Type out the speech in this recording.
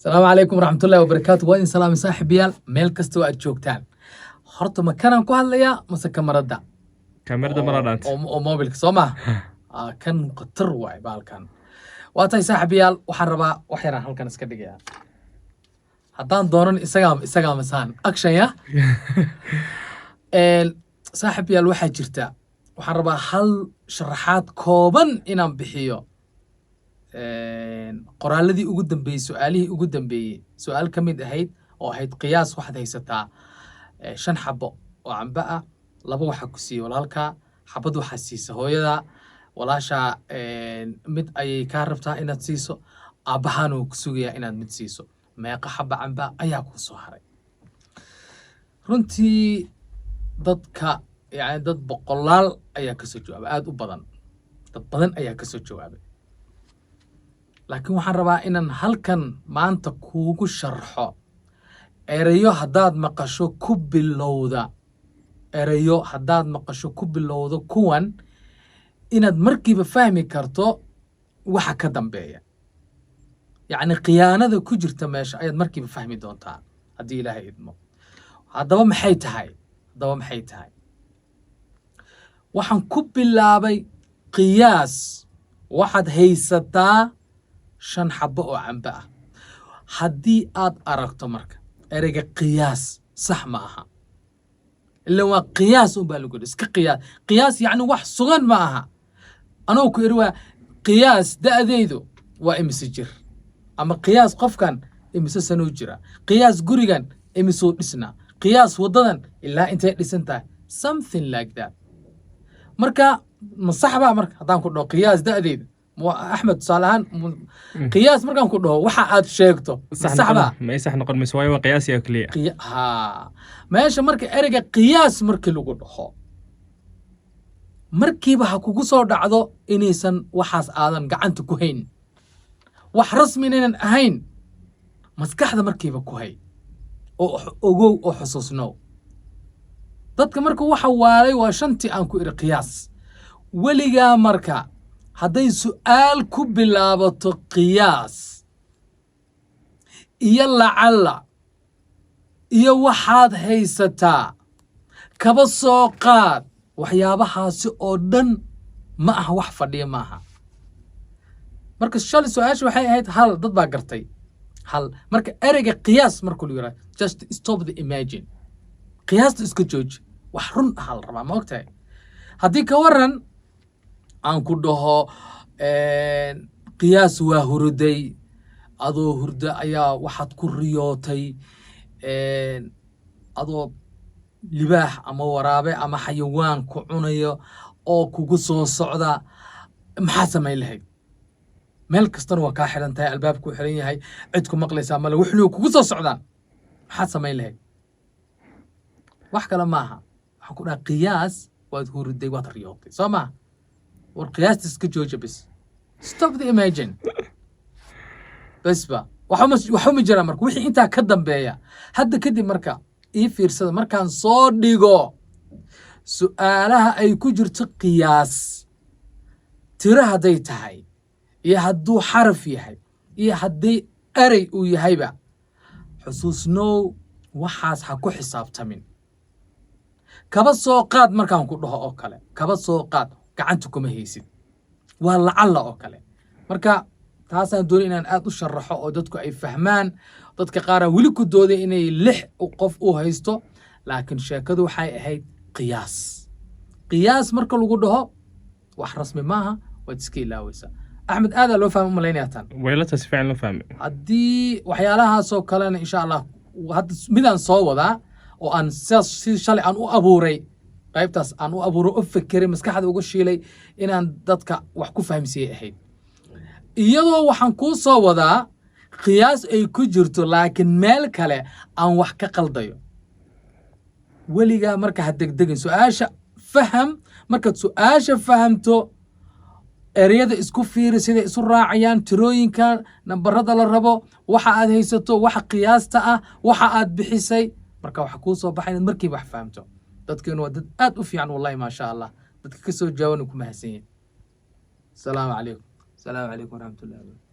Asalaamu calaykum waraxmatullahi wabarakaatu. Waa idin salaamay, saaxiibayaal, meel kastoo aad joogtaan. Horta ma kanaan ku hadlayaa mase kamarada? Kaamirada mala dhaanta. Oo mobilka soo maha. Kan khatar waay baalkan. Waa tahay, saaxiibayaal, waxaan rabaa wax yaraan halkan iska dhigayaa. Haddaan doonan isagaa masaan action ya. Saaxiibayaal, waxaa jirta, waxaan rabaa hal sharaxaad kooban inaan bixiyo. Qoraaladii ugu dambeeyey, su-aalihii ugu dambeeyey, su-aal ka mid ahayd oo ahayd qiyaas waxaad haysataa shan xabo oo cambe ah, laba waxaa ku siiyey walaalkaa, xabad waxaa siisa hooyada, walaashaa mid ayay kaa rabtaa inaad siiso, aabbahaana wuu ku sugayaa inaad mid siiso. Meeqa xaba camba ayaa kuu soo haray? Runtii dadka, yani dad boqolaal ayaa kasoo jawaabay, aada u badan, dad badan ayaa kasoo jawaabay. Laakiin waxaan rabaa inaan halkan maanta kuugu sharxo erayo haddaad maqasho ku bilowda, erayo haddaad maqasho ku bilowdo kuwan, inaad markiiba fahmi karto waxa ka dambeeya, yacni khiyaanada ku jirta meesha ayaad markiiba fahmi doontaa haddii Ilaahay idmo. Haddaba maxay tahay? Haddaba maxay tahay? Waxaan ku bilaabay qiyaas waxaad haysataa shan xabo oo cambe ah. Haddii aad aragto marka ereyga qiyaas, sax ma aha, ila waa qiyaas un baa lagu yidhi. Iska qiyaas, qiyaas yacni wax sugan ma aha. Anoo ku iri waa qiyaas da'daydu waa imise jir, ama qiyaas qofkan imise sanuu jira, qiyaas gurigan imisuu dhisnaa, qiyaas waddadan ilaa intay dhisan tahay, something like that. Marka ma sax baa marka haddaan ku dhaho qiyaas da'deyda Axmed, tusaale ahaan, qiyaas markaan ku dhaho, waxa aad sheegto ma sax sax baa? Noqon ma sax noqon mayso, waayo waa qiyaasi oo keliya. Ha, meesha marka ereyga qiyaas markii lagu dhaho, markiiba ha kugu soo dhacdo inaysan waxaas aadan gacanta ku hayn, wax rasmi inaynan ahayn. Maskaxda markiiba ku hay oo ogow oo xusuusnow. Dadka marka waxa waalay waa shantii aan ku iri qiyaas. Weligaa marka hadday su'aal ku bilaabato qiyaas iyo lacalla iyo waxaad haysataa, kaba soo qaad, waxyaabahaasi oo dhan ma aha wax fadhiya maaha. Marka shalay su-aasha waxay ahayd hal, dad baa gartay hal. Marka ereyga qiyaas marka lu yiraahdo, just stop the imagine, qiyaasta iska jooji. Wax run ah la rabaa, ma ogtahay? Haddii ka waran aan ku dhaho qiyaas waa huruday, adoo hurdo ayaa waxaad ku riyootay adoo libaax ama waraabe ama xayawaan ku cunayo oo kugu soo socda, maxaad samayn lahayd? Meel kastana waa kaa xiran tahay, albaabkuu xiran yahay, cid ku maqlaysaa male, wuxuu kugu soo socdaan, maxaad samayn lahayd? Wax kale maaha, waxaan ku dhaha qiyaas waad hurday, waad riyootay, soo maha? War qiyaasta iska jooja bes, stop the imagine bes ba. Waxba ma jiraan. Marka wixii intaa ka dambeeya hadda kadib, marka ii fiirsada, markaan soo dhigo su'aalaha ay ku jirto qiyaas, tiro hadday tahay iyo hadduu xaraf yahay iyo haddii erey uu yahayba, xusuusnow, waxaas ha ku xisaabtamin. Kaba soo qaad markaan ku dhaho oo kale, kaba soo qaad gacanta kuma haysid, waa lacalla oo kale. Marka taasaan doonay inaan aad u sharaxo oo dadku ay fahmaan. Dadka qaaraa weli ku dooday inay lix qof u haysto, laakiin sheekadu waxay ahayd qiyaas. Qiyaas marka lagu dhaho, wax rasmi maaha, waad iska ilaaweysaa. Axmed, aadaa loo fahma umalaynaya tan. Weylata si fiican loo fahmay. Haddii waxyaalahaasoo kalena, insha Allah, hadda midaan soo wadaa oo aan sidaas si shalay aan u abuuray, qaybtaas aan u abuuray, u fekeray, maskaxda uga shiilay inaan dadka wax ku fahamsiiyey ahayd, iyadoo waxaan kuu soo wadaa qiyaas ay ku jirto, laakiin meel kale aan wax ka qaldayo. Weligaa marka ha degdegin, su-aasha faham. Markaad su-aasha fahamto, ereyada isku fiiri, siday isu raacayaan, tirooyinka, nambarada la rabo, waxa aad haysato, waxa qiyaasta ah, waxa aad bixisay, marka waxa kuu soo baxay inaad markiiba wax fahamto. Dadkeenu waa dad aad u fiican, wallahi, maasha Allah. Dadka ka soo jaawana ku mahadsan yihin. Asalaamu calaykum, asalaamu calaykum waraxmatullahi wabarakatu.